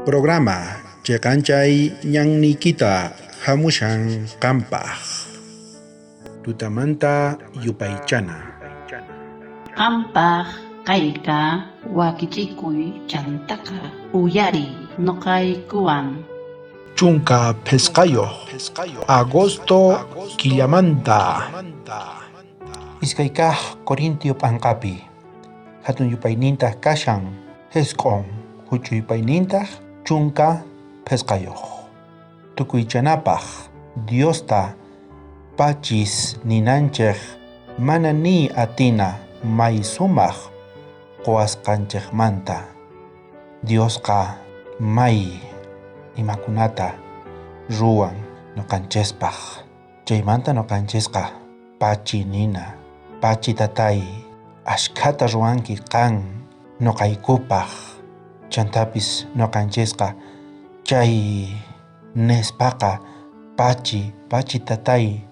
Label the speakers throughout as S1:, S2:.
S1: Programa cheqanchay ñanniykita hamushan qampaq. Tutamanta yupaychana.
S2: Qampaq kayqa wakichikuy chantaqa uyariy noqaykuwan.
S1: 15 agosto killamanta.
S3: Iskay kaj Corintio p'anqapi hatun yupaynintaj kashan 9, huch'uy yupaynintaj 15. Tukuychanapaj Diosta pachis ninanchej mana ni atina may sumaj quwasqanchejmanta. Diosqa may imakunata ruwan noqanchespaj. Chaymanta noqanchisqa pachi nina, pachi tatay, ashkhata ruwanki qan noqaykupaj. Chantapis noqanchisqa chay nispaqa pachi, pachi tatay,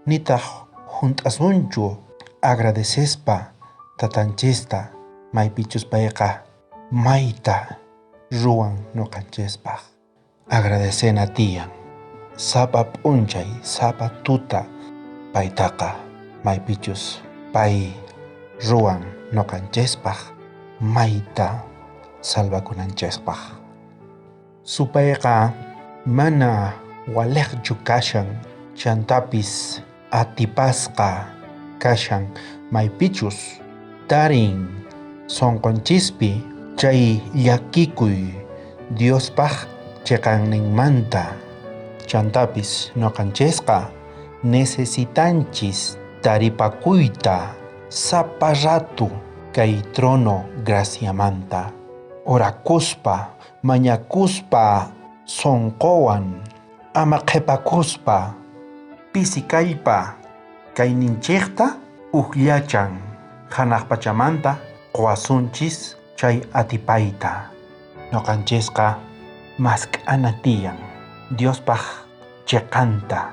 S3: nitaj junt'asunchu agradecespa tatanchista maypichus payqa mayta ruwan noqanchispaj. Agradecena tiyan sapa p'unchay, sapa tuta paytaqa maypichus pay ruwan noqanchispaj mayta salvakunanchispaj. Supayqa mana walejchu kashan, chantapis atipasqa kashan maypichus tarin sonqonchispi chay llakikuy Diospaj cheqanninmanta. Chantapis noqanchisqa necesitanchis taripakuyta sapa rato kay trono graciamanta. Orakuspa, mañakuspa sonqowan, ama qhepakuspa, pisi kallpa kayninchejta ujllachan janaj pachamanta quwasunchis chay atipayta. Noqanchisqa mask'ana tiyan Diospaj cheqanta,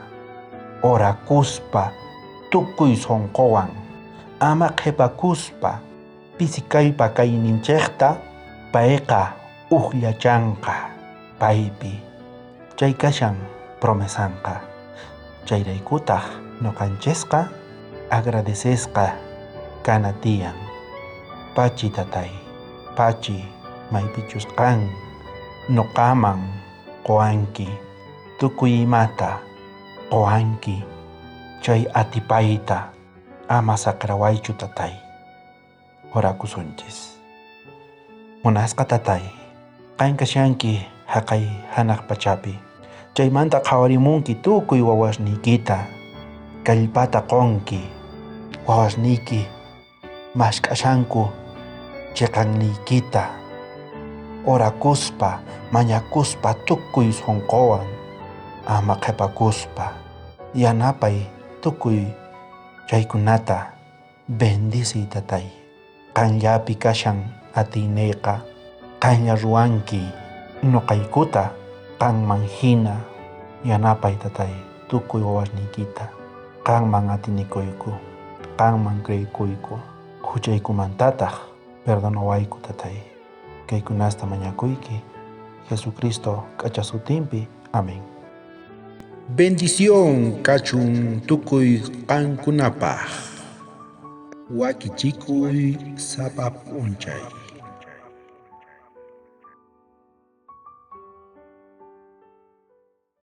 S3: orakuspa tukuy sonqowan, ama qhepakuspa pisi kallpa kayninchejta payqa ujllachanqa paypi. Chay kashan promesanqa. Chayraykutaj noqanchisqa agradecesqa kana tiyan. Pachi tatay, pachi maypichus qan noqaman qowanki tukuy imata qowanki chay atipayta ama saqrawaychu tatay. Orakusunchis. Munasqa tatay, qan kashanki jaqay janaj pachapi. Chaymanta qhawarimunki tukuy wawasniykita, kallpata qonki, wawasniyki mask'ashanku cheqanniykita, orakuspa, mañakuspa tukuy sonqowan, ama qhepakuspa, yanapay tukuy chaykunata bendiciy tatay. Qanllapi kashan atiyniyqa, qanlla ruwanki noqaykuta qanman hina yanapay tatay tukuy wawasniykita, qanman atinikuyku, qanman creykuyku, huchaykumantataj perdonawayku tatay. Kaykunasta mañakuyki Jesucristo k'acha sutinpi. Amén.
S1: Bendición kachun tukuy qankunapaj. Wakichikuy sapa p'unchay.